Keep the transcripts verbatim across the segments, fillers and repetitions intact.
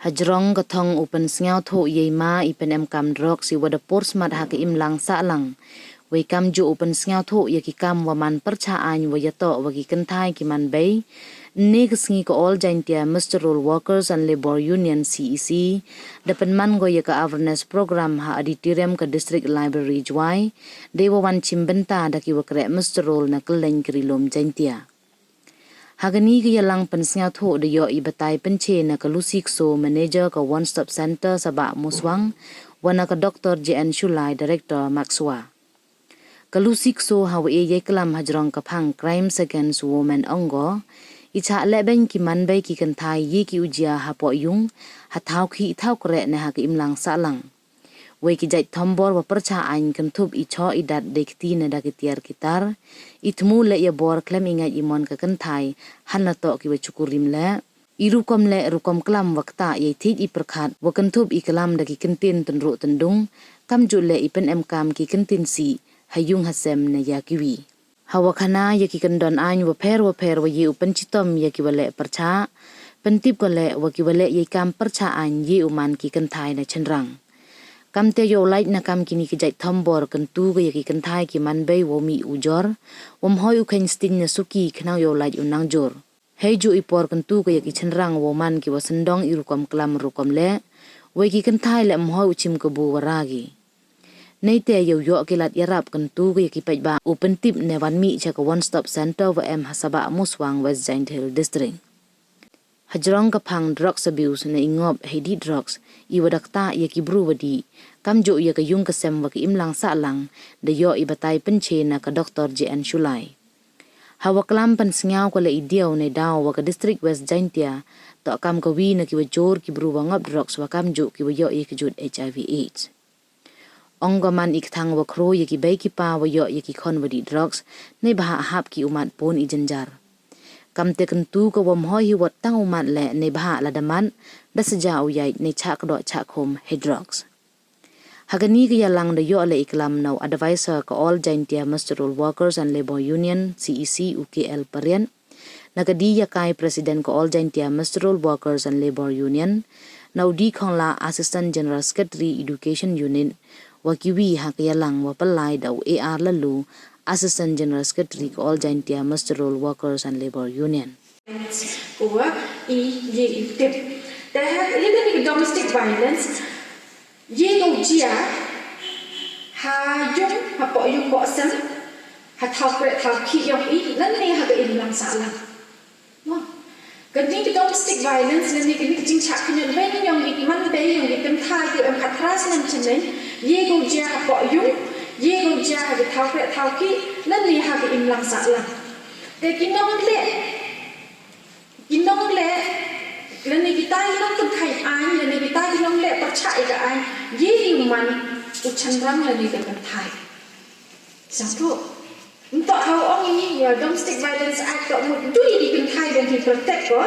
Hajrong ka thong u pynsñiawthooh yei ma i pynemkam drugs i wa da por smat ha ka imlang sahlang. Wei kamjooh u pynsñiawthooh ya ki kam wa man pyrchah aiñ wa yatoh wa ki kynthai ki man bei. Ynne ka sngi ka All Jaintia Muster Roll Workers and Labour Union, C E C, da pynman ko ya ka awareness program ha auditorium ka District Library Jowai, dei wa wan chimbynta da ki wa kreh muster roll na kylleiñ ka Ri Lum Jaintia. Ha kani ka yalang pynsñiawthooh da yoh i batai pynche na ka Lucy Kso, Manager ka One Stop Centre Sabah Muswang, wa na ka Doctor J N Shulai, Director Maxwa. Ka Lucy Kso, ha wa e yei klam hajrong ka phang Crimes Against Women, ong ko, i chah lehbeiñ ki man bei ki kynthai ye ki u jia hapoh yung, ha thaw khih thaw kreh ne ha ka imlang sahlang. Wei ki jait thombor wa pyrchah aiñ kynthup i choh i dat dei kti ne da ki tiar ki tar, i thmu leh ya bor khlem i ngait i mon ka kynthai, hanla toh ki wa chukurim leh. I rukom leh rukom klam wa ktah yei thied i pyrkhat wa kynthup i klam da ki kyntien tynruh tyndung, kamjooh leh i pynemkam ki kyntien sih ha yung ha sem ne ya kiwi. Ha wa khana ya ki kyndon aiñ wa pher wa pher wa ye u pynchitom ya ki wa leh pyrchah, pyntip ko leh wa ki wa leh yei kam pyrchah aiñ ye u man ki kynthai na chynrang. Kamte yow lait na kam kini ki jait thombor kyntu ko ya ki kynthai ki man bei wow mih ujor, wam hoi u kheiñ sting na suki khnang yow lait u nang jur. Hei jooh i por kyntu ko ya ki chynrang wow man ki wa syndong i rukom klam rukom leh, wei ki kynthai leh ym hoi u chim kabu wa ra ki. Neite yow yoh ki lad yarap kyntu ko ya ki paidbah u pyntip ne wan mih cha ka One Stop Centre wa em ha Sabah Muswang, West Jaintia Hills District. Hajrong ka phang drugs abuse ne i ngop hei dih drugs, i wa da ktah ya ki bru wa dih, kamjooh ya ka yung ka sem wa ka imlang sahlang, da yoh i batai pynche na ka Doctor J N Shulai. Ha wa klam pynsñiaw ko leh i diaw ne daw wa ka District West Jaintia, toh kam ka wi na ki wa jur ki bru wa ngop drugs wa kamjooh ki wa yoh ya ka jut H I V AIDS. Ong ko man i kthang wa khroo ya ki bei ki pa wa yoh ya ki khon wa dih drugs, neibhah hap ki u mad pun i jynjar. Kamte kyntu ko wam hoi hi wat tang u mad leh neibhah lada mad, da saja u yait ne chah kdoh chah khum hei drugs. Ha kani ka yalang da yoh leh i klam na u Advisor ka All Jaintia Muster Roll Workers and Labour Union, C E C, u K L Pariat, na ka D. Yakai, President ka All Jaintia Muster Roll Workers and Labour Union, na u D. Khongla, Assistant General Secretary Education Unit, wa kiwi ha ka yalang wa pynlai da u A. R. Laloo, Assistant General Secretary ka All Jaintia Muster Roll Workers and Labour Union. Ko wa i ye i tip. Te ha, i ni domestic violence, ye ko jia ha yung, hapoh yung boh sem, ha thaw kreh thaw khih yong i, lane ha ka imlang sahlang. Mo. Kani ka domestic violence, lane kani ka jingchah khynñiot beiñ yong i man bei yong i kynthai ki em khatphra snem chyneiñ, ye ko jia hapoh yung, ye ko jia ha ka thaw kreh thaw khih, lane ha ka imlang sahlang. Te ki nongleh, ki nongleh, lane kitai ki nongpynkheiñ aiñ, lane kitai ki nongleh pyrchah ya ka aiñ, ye i u man u chynrang lane ka kynthai. Satu. Ntoh ha u ong i ya Domestic Violence Act toh mut du ya ki kynthai ban ki protect ko.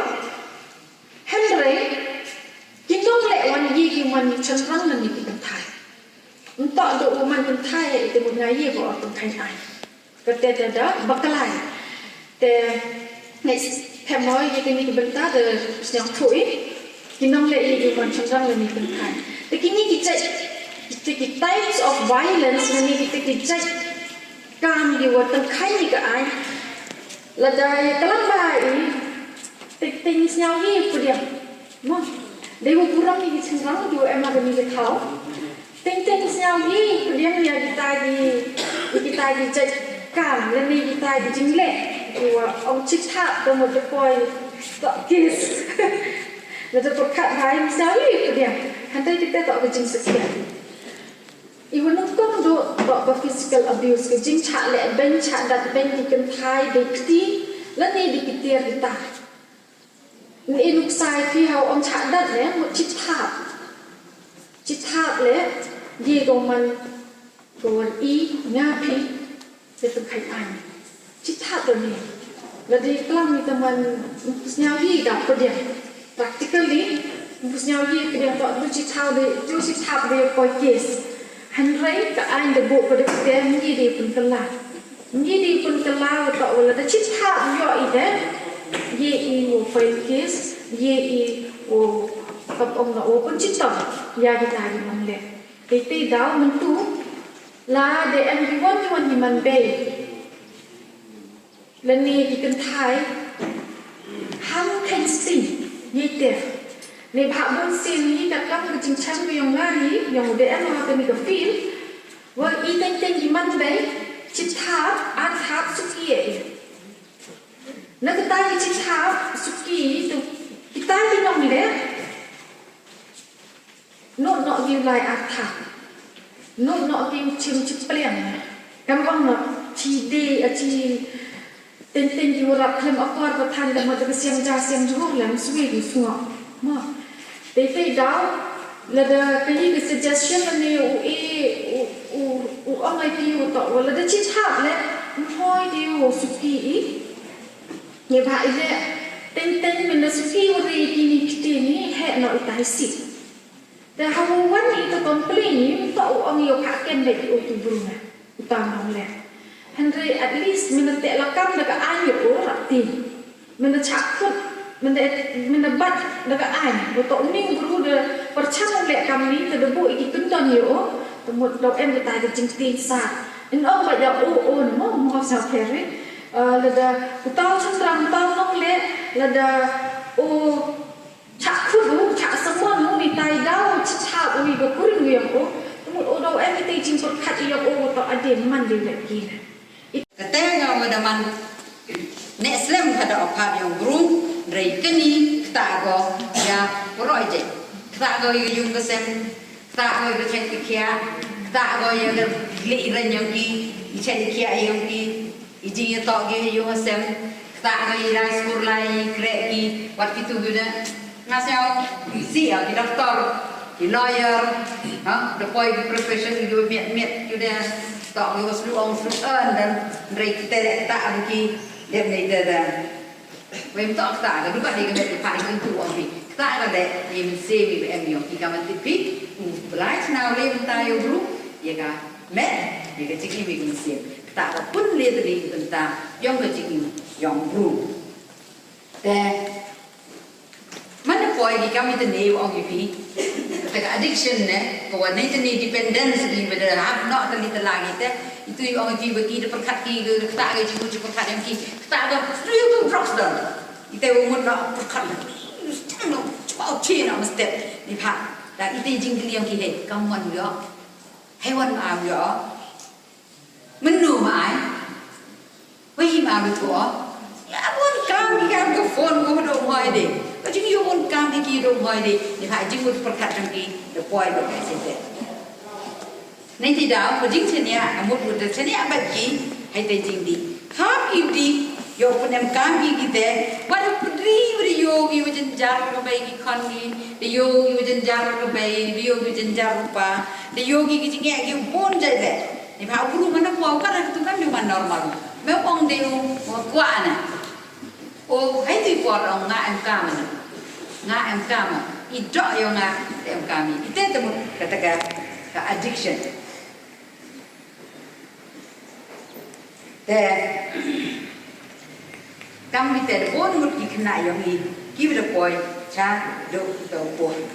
Hynrei ki nongleh wan ye ki u man u chynrang lane ki kynthai. Ntoh du u man kynthai, i te mut nga ye ko u pynkheiñ aiñ. Kate te da bakla i. Te, next, phem mo ya kini ki bynta da sñiawthooh i. Ki nongleh ye ki u man chynrang lane kynthai. Te kini ki jait, te ki types of violence, lane ki te ki jait kam ki wa pynkheiñ ya ka aiñ. Lada ya klam bha i, te, te sñiaw hi pdiang. Mo, dei wa burom ya ki chynrang ki wa em ha kani ka thaw. Teng teng sñiaw hi pdiang ya kitai ki, ya kitai ki jait kam, lane kitai ki jingleh, ki wa ong chithap, da mut da poi toh case. Lada pyrkhat bha i sñiaw hi pdiang. Hynrei kite toh ka jingsakhiat. I wa nyngkong du toh ka physical abuse, ka jingchah leh beiñ, chah dat beiñ ki kynthai, dei kti, lane dei ki tiar ki tar. Ni nuksa i phi ha u ong chah dat ne, mut chithap. Chithap leh, ye ko man, ko wan i, nga phi, te pynkheiñ aiñ. Chithap da ni. Lada klam i te man, sñiaw hi da pdiang. Practically, sñiaw hi pdiang toh du chithap de, du chithap de poi case. Hynrei ka aiñ da buh ka da kte, ngi dei pynkylla. Ngi dei pynkylla toh wa lada chithap yoh i de, ye i wow file case, ye i wow Kam ong na o pun chitom ya kita ki man le. Te te daw myntu la de em ki wan ki wan ki man bei. Lane ki kynthai ham khein sting ye te. Ne bha bun sin ni ka kam ka jingchang ka yong nga ni yong de em ha ka ni ka film. Wa i teng teng ki man bei chithap at hap suki e. Na kita ki chithap suki tu kita ki nong le. Nut noh ki lai artha. Nut noh ki chim chipliang. Kam ong noh chi de a chi teng teng ki warap khlem akor pathan da ma da ka siang ja siang jhur lem swi ki sngo. Ma. Te te daw lada ka ni ka suggestion lane u e u u u ong ai ki u to wa lada chithap le mhoi de u suki i. Ngi bha i le teng teng mynda suki u re ki ni kti ni he no i tai si. Te ha u wan i to complain ni to u ong yo pha kem de i o tu bru na. U tam nong le. Hynrei at least mynda te la kam da ka ai yo o rap ti. Mynda chak khut mynda mynda bat da ka ai. Bo to u ning bru da perchang u le kam ni te da bu i ki kynton yo o. Te mut do em da tai da jingti sa. In ong ba ya o o ni mo mo sa peri. Lada u tau chang trang u tau nong le lada u Chak khut u, chak samon u, ni tai daw, chak chak u, i ba kuring u yong u. Te mut u daw em i te jingpyrkhat i yong u, to ade man de lek ki. Kate nga wa da man. Ne slem ka da ophat yong bru, rei kani, kta go, ya, poro je. Kta go ya yung ka sem, kta go ya ka cheng ki kia, kta go ya ka gli ren yong ki, i cheng ki kia yong ki. I jing ya to ki ha yung ha sem, kta ka i rai skur lai, i krek ki, wat ki tu ki da. Nga siaw, si ya ki doktor, ki lawyer, ha, da poi ki profession ki da miet miet ki da. To ki wa slu ong slu earn dan, rei ki tere kta ki, dem nei da da. Wei mtok kta ka duka di ka met ki pa ki tu ong ki. Kta ka de, ni men se mi em yong ki ka man ti pi, u blai chna u le men ta yo bru, ya ka met, ya ka jing i mi ka men se. Kta ka pun le tadi ka bynta yong ka jing yong bru. Te man da poi ki kam i te ne ong i pi. Te ka addiction ne, ko wa ne te ne dependence ni ba da hap no te li te la ki te. Itu i ong i pi ba ki da pyrkhat ki ka kta ka jing u jing pyrkhat yong ki. Kta ka tu ya tu drugs don. I te u mut no pyrkhat. Stang no chwa u chi no mesti ni pha. Da i te jing ki yong ki he kam wan yo. He wan ma yo. Mynnu ma ai. Wei ma ai tu o. Ya bun kam ki kam ka phone ko do hoi de. Ka jing yo bun kam ki ki do hoi de. Ni ha jing mut pyrkhat jong ki da poi do ka se te. Nei ti daw ka jing chania, ka mut mut da chania ba ki. Hai te jing di. Kam ki di. Yo pun em kam ki ki te. Ba da pudri ba da yo ki wajan jar ka bai ki khon ki. Da yo ki wajan jar ka bai, da yo ki wajan jar rupa. Da yo ki ki jing ya ki bun jai te. Ni pha u bru man da poi u kat ha tu kam ju man normal. Me ong de u, u kwah na. O, hai tu i por ong nga em kam na. Nga em kam. I dok yo nga, te em kam i. I te te mut kata ka, ka addiction. Te, kam i te da bun mut ki khynnah yong i. Ki da poi, cha, do, to, po.